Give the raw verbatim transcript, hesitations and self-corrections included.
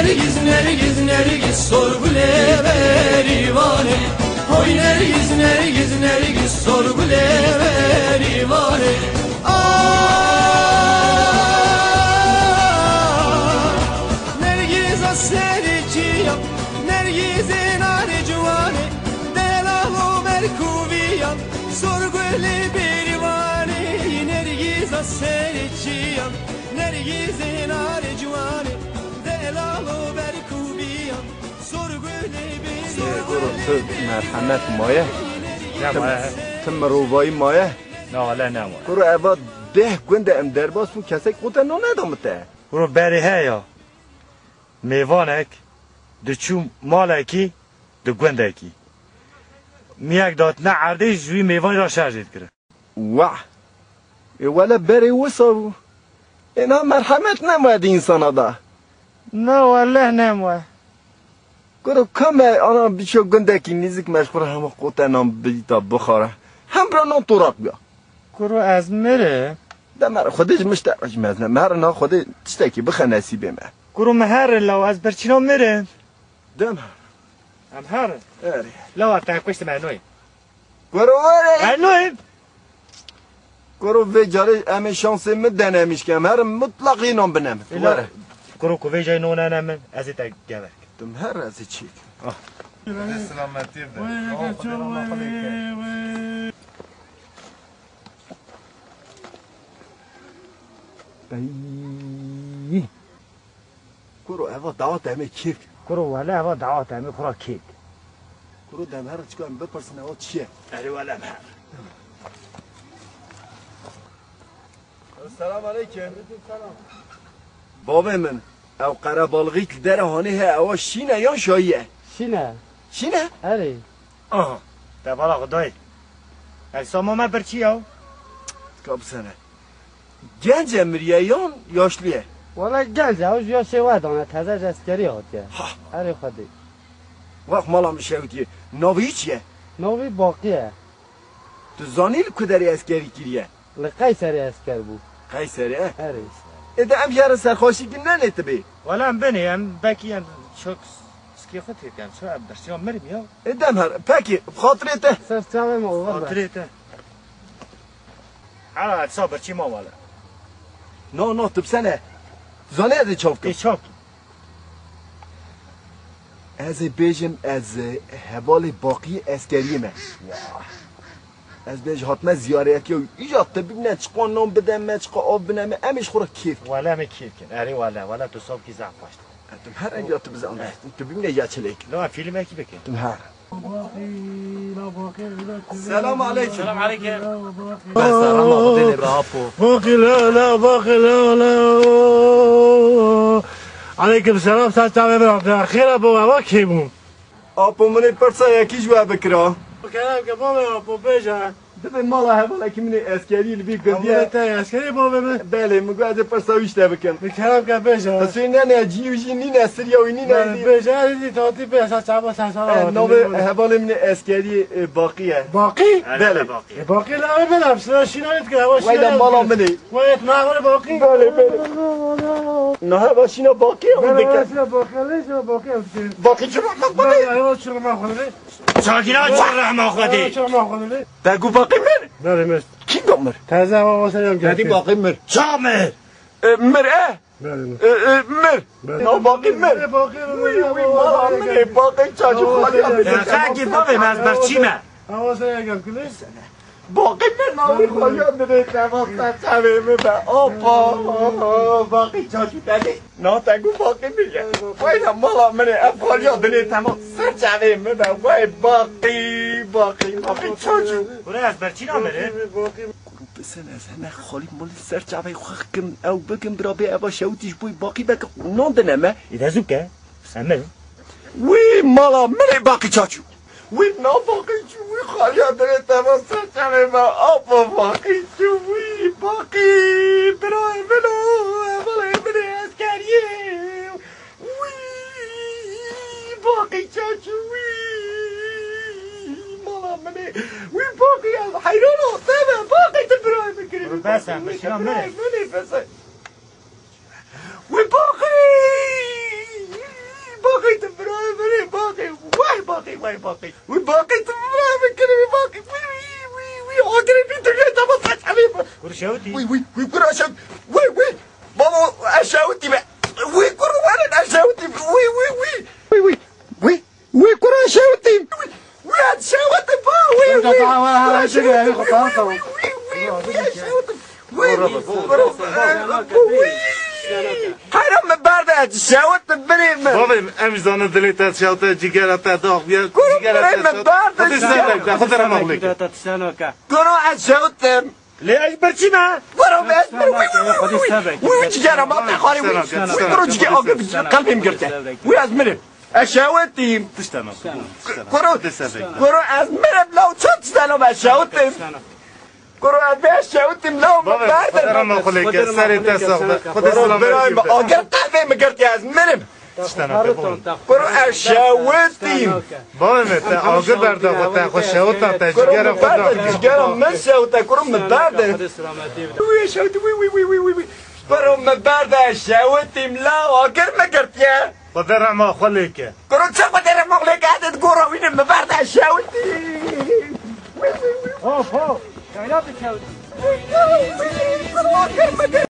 Nergiz, Nergiz, Nergiz, sor gulê berîvanê. Hoy Nergiz, Nergiz, Nergiz, sor gulê berîvanê. Ah, Nergiza serê çiya, Nergizê narê ciwanê, delal û berkûviyan, sor gulê berîvanê. Nergiza serê çiya, Nergizê narê ciwanê, delal û berkûviyan, sor gulê berîvanê. Kuro, tu merhemet maye? Ne maye? Tu mirovayî maye? Na, wele ne maye. Kuro, eva deh gund e, em derbas bûn, kesek qute nane da min te. Kuro, berê heye. Mêvanek diçû malekî, di gundekî. Miyek datine erdê, ji wî mêvanî re şer jê dikirin. Wah! Ê wele berê wisa bû. Ê na merhemet nemaye di însana da. Na wele nemaye. Kuro, ka me ana biço gundekî nîzik, me ji xwe re hema qote nan bidîta bixwara. Hem bira nan toraq biya. Kuro, ez mirim. De me re Xwedê ji min ji te re jî mezin e. Me herin ha Xwedê tiştekî bixe nesîbê me. Kuro, me herin law, ez birçîna mirim. Dem her. Em herin. Erê. Law, te kuştim, ez noyim. Kuro, were. Ez noyim. Kuro, vê carê em ê şansê min denemîş ke. Em herin mutlaq yê nan binem. Ela, were. Kuro, ku vê carê nan nene min, ez ê te gever kim. Tim her ez ê çêkim. Ah. Selametî de. Were, Xwedê rehma xwe lê ke. Bey. Kuro, eva dawa te em ê kêf. Kuro, wele eva dawa te em ê xwe ra kêf. Kuro, dem her çiko em bipirsin eva çi ye? Erê wele em her. Selam aleyküm. Bavê min, ew qerebalixî ki dere hanê he, ewa şîn e yan şayî ye? Şîn e. Şîn e? Erê. Aha, te bala xwe dayê. Ev sama me birçî ya? Ka bisene. Genc e miriye yan yaşlı ye? Wele genc e, ew ji yaşê we dane, teze ji eskerî hatiye. Ha. Erê Xwedê. Wext mala min şewitiye. Navê wî çi ye? Navê wî Baqî ye. Tu zanî li ku derê eskerî kiriye? Li Qeyserê esker bû. Qeyserê? Erê. Ê de em jê re serxweşî kin nenê tibê? Wele em binê, em bekî em çok Skê xwe têkem, çi em birçî mirim ya? Ê dem her, pekî, bi xatirê te. Ser çavê me oxir be. Xatirê te. Hela, sa birçî ma wele. No, no, tu bisene. Zanê ez ê çav kim? Ê çav kim? Ez ê bêjim, ez, e, hevalê Baqî eskeriyê me. Ya. Ez bê ji hatime ziyaretiya wî. Îja tu bibîne çiqa nan bide me, çiqa av bine me, em ê ji xwe re kêf kin. Wele em ê kêf kin. Erê wele, wele tu sabkî zehf xweş dibî. Em tim her rengî tu bizanî. Tu bibîne ya çilêk. Lewma fîlmekî bikin. Tim her. Selam aleyküm. Selam aleyküm. Bes, selam aleyküm, apo. Baqî la la, Baqî la la. Aleyküm selam, sen çavê min. Xêr e bo, eva kê bû? Apo, min ê pirsa yekî ji we bikira. Kerem ke bavê apo bêje. Divê mala hevalekî min ê eskerî li vî gundiye. Hevalê te eskerî bavê min? Belê, min got ez ê pirsa wî ji te bikim. Bi kerem ke bêje. Qisê ne ne, cî û jî nîne, siriya wî nîne. Belê, bêje, ez ê tatî bê, sa çava, sa çava. Eh, navê hevalê min ê eskerî, e, Baqî ye. Baqî? Belê. E, Baqî navê min e, em sira şîna dike, heval şîna. Wayla mala min ê. Wayet mağrur Baqî. Belê, belê. Na heva şîna Baqî ye, hûn dikin. Belê, şîna Baqî, lê şîna Baqî, em dikin. Baqî çi rehma xwe dê? Belê, heval çi rehma xwe dê? Çakîna çi rehma xwe dê? Heval çi rehma xwe dê? Te got Baqî mir? Belê, mir. Kî got mir? Teze hava wasa yam geldi. Te dî Baqî mir. Ça mir? E, mir e? Belê, mir. E, e, mir. Belê. Na Baqî mir. Belê, Baqî mir. Wî, wî, mala min ê, Baqî çaçî xaliya. Xekî bavê me ez berçî me. Hava wasa yam geldi. Baqî min navê xwe ya dirê te va ser çavê min be. Apa, Baqî çaçû te dî. Na te got Baqî min ye. Wayla mala min ê, ev xaliya dilê te va ser çavê min be. Wey Baqî, Baqî, Baqî çaçû. Kuro ez berçîna mirim. Kuro bisin ez hene xalî malî ser çavê xwe kim, ew bikim bira bê eva şewitî ji boy Baqî beke nan dine me. Îde zû ke, sen mirim. Wî mala min ê Baqî çaçû. Wî na Baqî çû, wî xaliya dilê te va ser çavê me. Apo Baqî çû, wî Baqî, birayê min o, hevalê min ê eskeriyê. Wî Baqî çaçû, wî mala min ê. Wî Baqî ez heyran o, te be Baqî tu birayê min kirî. Bes e, birayê min ê, bes e. Wî Baqî! Ay baqî. Wî baqî tu bira min kir, wî baqî. Wî, wî, wî, wî, wî, agirê bî tu lê dema saç evê. Kur şewtî. Wî, wî, wî, kur şewt. Wî, wî. Babo, ez şewtî be. Wî, kur werin, ez şewtî be. Wî, wî, wî. Wî, wî. Wî, wî, kur şewtî. Wî, wî, ez şewtî ba. Wî, wî. Kur şewtî. Wî, wî, wî, wî, wî, wî, ez şewtî. Wî, wî, wî, wî. Qeyra min berde, ez şewit birê min. Bavê min, em zanin dilê te şewte, cigera te dax bûye, Kuro cigera birê te min şewte. Berde, Xwedê ez şewit. Sebek be, Xwedê re mexlî ke. Kuro ez şewtim. Lê ez birçî me. Kuro ez bir, wî, wî, wî, wî, wî, wî, wî, cigera ma te xwarê, wî. Wî, kuro cigê agir bi qelbê min girte. Wî ez mirim. Ez şewitîm. Tiştana. Kuro, kuro ez mirim, law çend tiştana, ez şewitîm. Kuro ez bê şewitîm, law min berde. Xwedê rama xwe lê ke, serê te sax be. Xwedê Kuro silamê birayê min, agir qelbê min girtiye, ez mirim. Tiştana ke bol. Kuro ez şewitîm. Bavê me te agir berda xwe, te xwe şewita, te Kuro cigera min xwe da. Berde, cigera min şewite, kuro min berde. Wî şewitî, wî, wî, wî, wî, wî, wî. Kuro min berde, ez şewitîm, law agir min girtiye. Xwedê rehma xwe lê ke. Kuro çi Xwedê rehma xwe lê ke, hede digora wî ne, min berde şewitî. Hop, hop. Kayra bi şewitî.